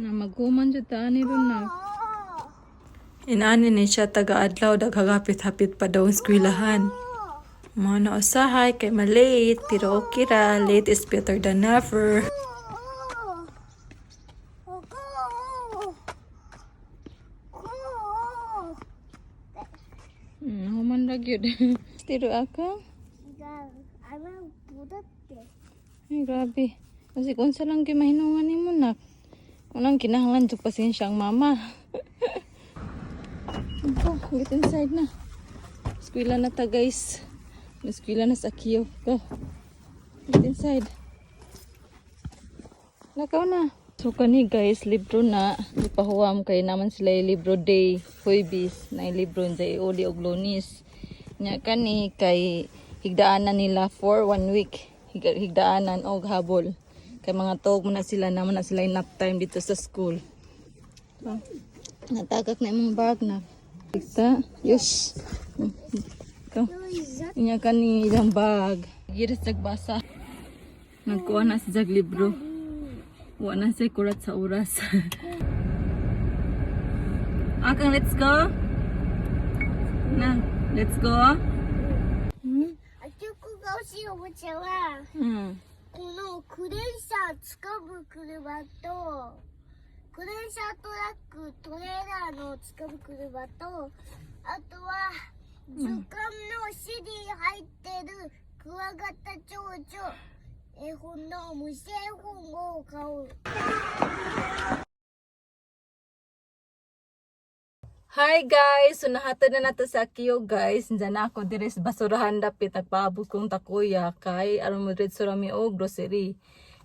Na maghuman jud ta ani ron na. Inaani ni siya taga-adlaw, daghagapit-hapit pa daw ang eskwelahan. Mao na usahay kay malate, pero okay ra, late is better than never. Human ra gyud. Tiro ako. 違う。あの戻って。 Ay, grabe. Kasi kung sa lang gyud mahinungan nimo, nak. Unang kinahanglan jud pasensya ang mama. Go, get inside na. Eskwela na ta, guys. Eskwela na sa Akiyo. Go. Get inside. Lakaw na. So kani guys, libro na. Ipahuwam kay naman sila yung libro day. Huwebes na yung libro sa uli og Lunes. Nya kani kay higdaanan nila for one week. Higdaanan og habol. Kay mga tog mo na sila naman na sila yung nap time dito sa school. So, natagak na imong bag na. Kita, yes. Ito. Inya kani ilang bag. Giris basa. Nagkuha na si Jag libro. Wa na siya kurat sa oras. Akang, let's go. Na, let's go. あ曲が欲しいおもちゃは、このクレーン車つかむ車と、クレーン車トラック、トレーラーのつかむ車と、あとは図鑑のシリ入ってるクワガタ蝶々、絵本の虫絵本を買う。 Hi guys! So nahatod na nato sa Akiyo, guys. Diyan na ako dire sa basurahan dapit, nagpaabot kong takuya kay aron mo diretso rami og grocery.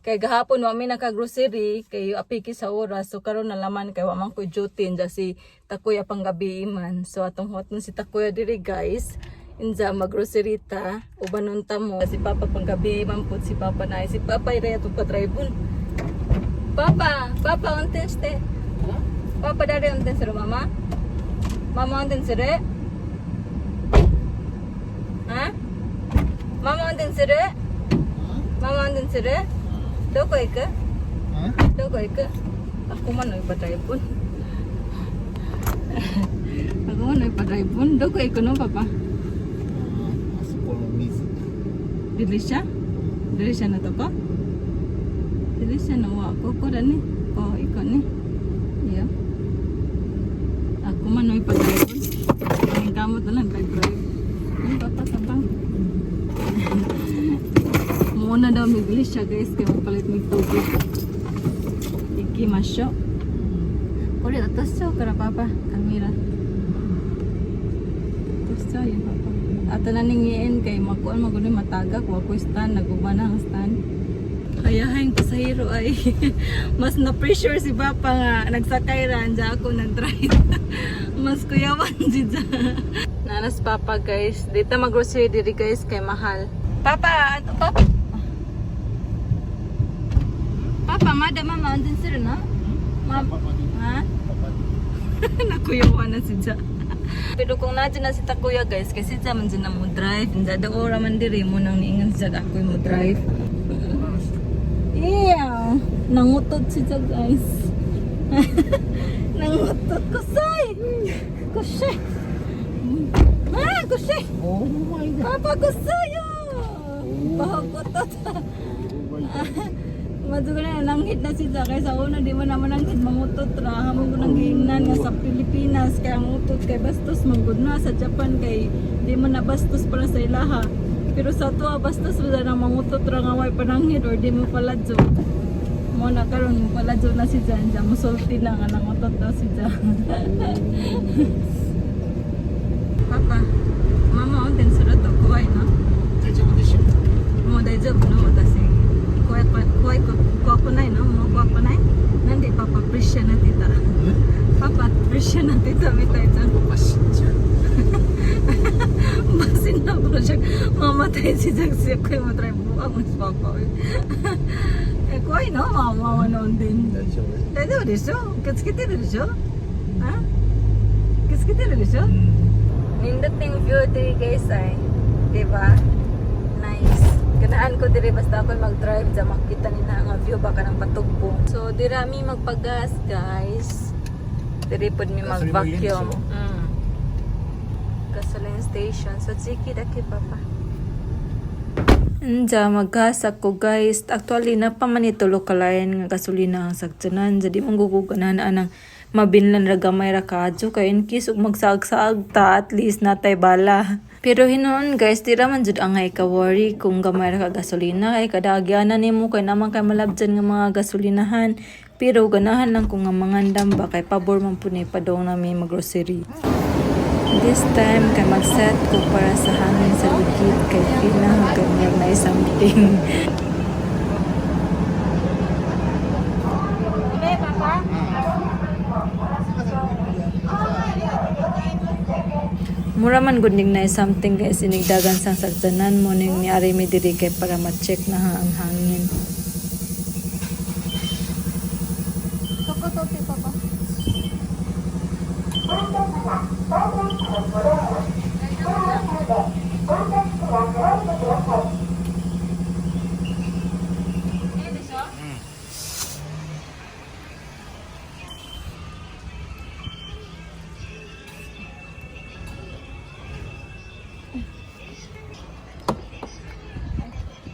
Kay gahapon wa mi naka-grocery kay apiki sa oras. So karon na laman kay wa man ko duty inja si takuya pang gabi man. So atong huwaton si takuya diri, guys. Inja mag-grocery ta, ubanon ta mo. Si Papa pang gabi man pud, si Papa na si Papa ira atong pa-drive. Papa, Papa, 運転して。パパ誰運転する？ママママ運転する？あママ運転する？ママ運転する？どこ行く？どこ行く？Ako man ay pa-drive. Ako man ay pa-drive. どこ行くの、パパ？あそこの水。デリシャデリシャのとこデリシャのはここだね。こう行こうね。いいよ。Ako man ay pa-drive. Ang kamot na lang drive. Yung papa sabang. Muna daw mig siya, guys, kay magpalit mig tubig. 行きましょう。これ落としちゃうから、パパ、カメラ。落としちゃうよ、パパ。Ato na ningiin kay makuan magulo matagak wa ko stand, naguba na ang stand. Hayahay pasahero ay mas na pressure si Papa nga nagsakay ra anja ako nag-drive. Mas kuyawan jud. Nanas Papa, guys. Dito mag-grocery diri, guys, kay mahal. Papa, ato papa. Papa, まだママ運転するの？Ma ha? Nakuyawan na si Ja. Pero kung nadyo na si Takuya, guys, kasi siya man dyan na mo drive. Hindi daw ora man diri mo nang niingan siya ako mo drive. Yeah! Nangutot si Ja, guys. Nangutot kusay! Kusay! Ah, kusay! Oh my God. Papa, kusay! Pahukotot! Oh my God. Madto na nanghid na siya kay sa una di mo naman nanghid, mangutot ra hamo ko nang giingnan nga sa Pilipinas kay ang utot kay bastos man gud na, sa Japan kay di mo na bastos para sa ilaha, pero sa tuwa bastos mo na mangutot ra nga way pananghid or di mo paladyo mo na. Karon mo paladyo na si Jan Jan musulti na nga nangutot daw si Jan. パパ、ママ運転すると怖いの？大丈夫でしょ。もう大丈夫の？私怖い怖い怖くないの？もう怖くない？なんでパパプレッシャーなってた？パパプレッシャーなってたみたいじゃん。パパ死んじゃう。 Basin na ba siya? Mamatay si Jack siya ko yung matry buang mas papa. え、怖いの？ママの運転。大丈夫。大丈夫でしょ？気をつけてるでしょ？あ気をつけてるでしょ？ Nindot yung view diri, guys, ay. Diba? Nice. Ganahan ko diri basta ako mag-drive dya makita nila nga view ba kanang patugbo. So dira mi magpagas, guys. Diri pod mi Gasolina mag-vacuum. mo. Gasoline station. So chiki daki papa. Anja, maghasak ko, guys. Actually, napamanitulo kalayan nga gasolina ang sakyanan. Jadi mangguguganan anang mabinlan ra gamay ra kadyo kay in case ug magsaag-saag ta, at least natay bala. Pero hinuon, guys, di ra man jud angay ka worry kung gamay ra ka gasolina kay kadagyanan nimo kay naman kay malabjan nga mga gasolinahan. Pero ganahan lang ko nga mangandam ba kay pabor man pud ni padong nami maggrocery. This time, kay mag-set ko para sa hangin sa ligid kay feel na ganyan na something. Mura man gud ning na something, guys, inigdagan sang sagdanan mo ning niari mi diri kay para ma-check na ha ang hangin.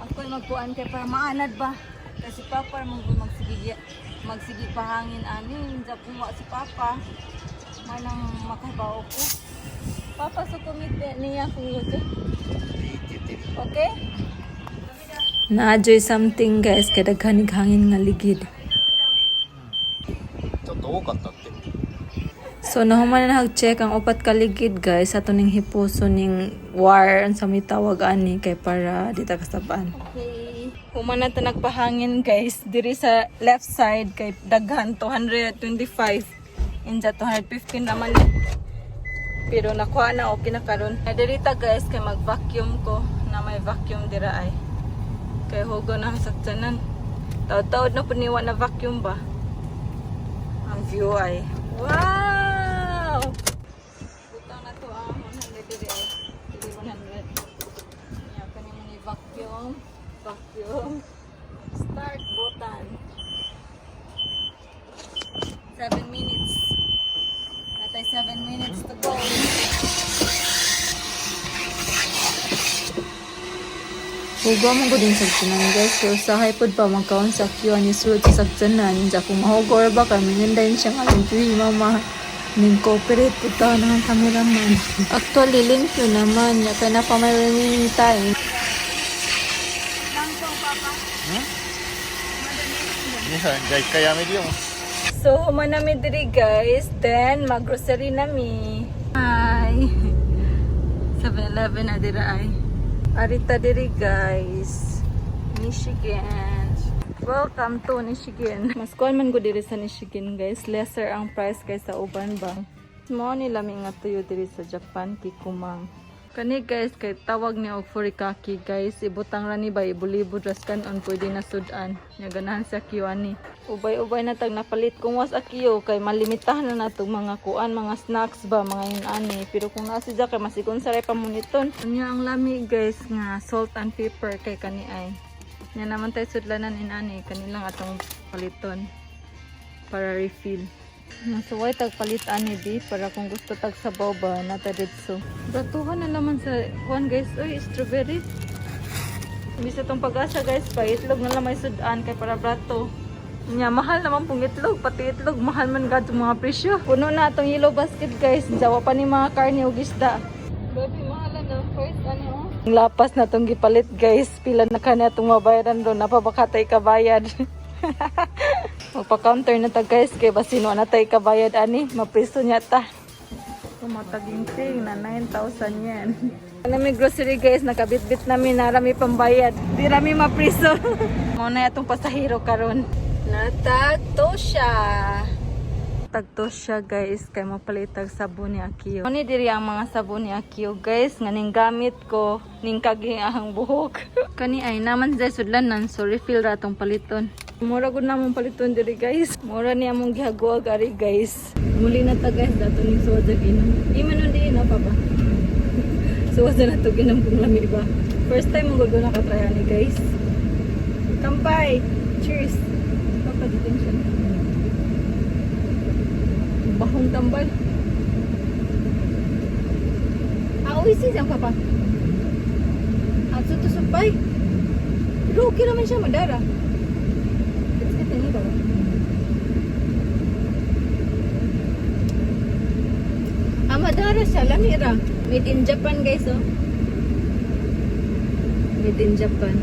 Ako'y magkuan kay para maanad ba? Kasi Papa mag magsige magsige pahangin ani, hindi kung wa si Papa. Manang makabaw ko. Papa so kumite niya kung gusto. Okay? Na-enjoy something, guys, kay daghan hangin nga ligid. ちょっと多かったって。 So nahuman na nag-check ang upat ka ligid, guys, ato ning hipuso ning wire unsa may tawag ani kay para di ta kasabaan. Okay. Human na ta nagpahangin, guys, diri sa left side kay daghan 225 inja 215 naman ni. Pero nakuha na, okay na karon. Na diri ta, guys, kay mag-vacuum ko na may vacuum dira ay. Kay hugo na ang sakyanan. Taod-taod na puniwa na vacuum ba? Ang view ay. Wow! Butang na to ang 100 diri ay. Diri 100. Nya kani mo ni vacuum, vacuum. Start button. 7 minutes. Natay 7 minutes to go. Hugo mo gud yung sagtunan, guys. Pero usahay pod pa magkaon sa Q ani sulod sa sagtunan. Diya kung mahugor ba kami nandayin siya nga limpyo mama. Ning cooperate po ta ng cameraman. Actually, limpyo naman. Ya, kaya na pa may remaining time. いや、じゃあ一回やめるよ。 So, human nami diri, guys. Then, mag-grocery nami. Hi! 7-Eleven na dira ay. Arita diri, guys. Michigan. Welcome to Michigan. Mas kuan man ko diri sa Michigan, guys. Lesser ang price kaysa uban ba. Mao ni lami nga tuyo diri sa Japan, Kikumang. Kani, guys, kay tawag ni og furikake, guys. Ibutang ra ni ba ibulibod ras kanon pwede na sudan. Nya ganahan sa Akiyo ani. Ubay-ubay na tag napalit kung was Akiyo kay malimitahan na natong mga kuan, mga snacks ba, mga yun ani. Pero kung naa si kay masikon saray pa muniton. Nya ang lami, guys, nga salt and pepper kay kani ay. Nya naman tay sudlanan in ani kanilang atong paliton para refill. Nasuway tag palit ani bi para kung gusto tag sabaw ba nata didto. Bratuhan na naman sa kuan, guys. Uy, strawberry. Bisa tong pag-asa, guys, pa itlog na lang may sudan kay para brato. Nya mahal naman pong itlog, pati itlog mahal man gad mga presyo. Puno na atong yellow basket, guys. Jawa pa ni mga karne ug isda. Baby, mahal na first ano oh. Ang lapas na tong gipalit, guys. Pila na ka na itong mabayaran doon. Napabakatay kabayad. Magpa-counter na ta, guys, kay basino na tay kabayad ani, mapriso niya ta. Tumataginting na 9,000 yen. Nami grocery, guys, nakabitbit nami narami pambayad. Di rami mapriso. Mo na atong pasahero karon. Natagto siya. Tagto siya, guys, kay mapalitag sabon ni Akiyo. Ani diri ang mga sabon ni Akiyo, guys, nga ning gamit ko ning kagi ang buhok. Kani ay naman sa sudlanan, so refill ra atong paliton. Mura gud na among paliton diri, guys. Mura ni among gihaguag ari, guys. Muli na ta, guys, dato ning suwad sa ginom. Di man nun di na pa ba? Suwad na to ginom kung lami ba. First time mo ko nakatry ani, guys. Kampay! Cheers! Papa, detention. Bahong tambal. Ah, おいしいじゃん, papa. Ah, to supay. Pero okay naman siya, madara. Let's get ni baba. Ah, madara siya. Lami ra. Made in Japan, guys, oh. Made in Japan.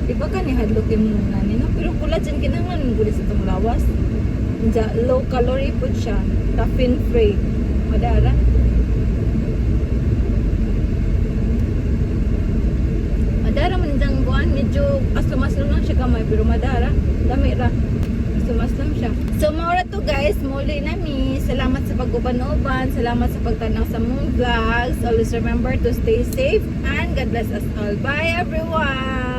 Di ba ka ni hadlok yung nani, no? Pero collagen kinahanglan gud sa itong lawas. Diya, low calorie po siya. Caffeine free. Madara. Madara man diyang buwan. Medyo aslum-aslum lang siya kamay. Pero madara. Dami ra. Aslum-aslum siya. So, maura to, guys. Muli na mi. Salamat sa pag-uban-uban. Salamat sa pagtanaw sa mong vlogs. Always remember to stay safe and God bless us all. Bye, everyone!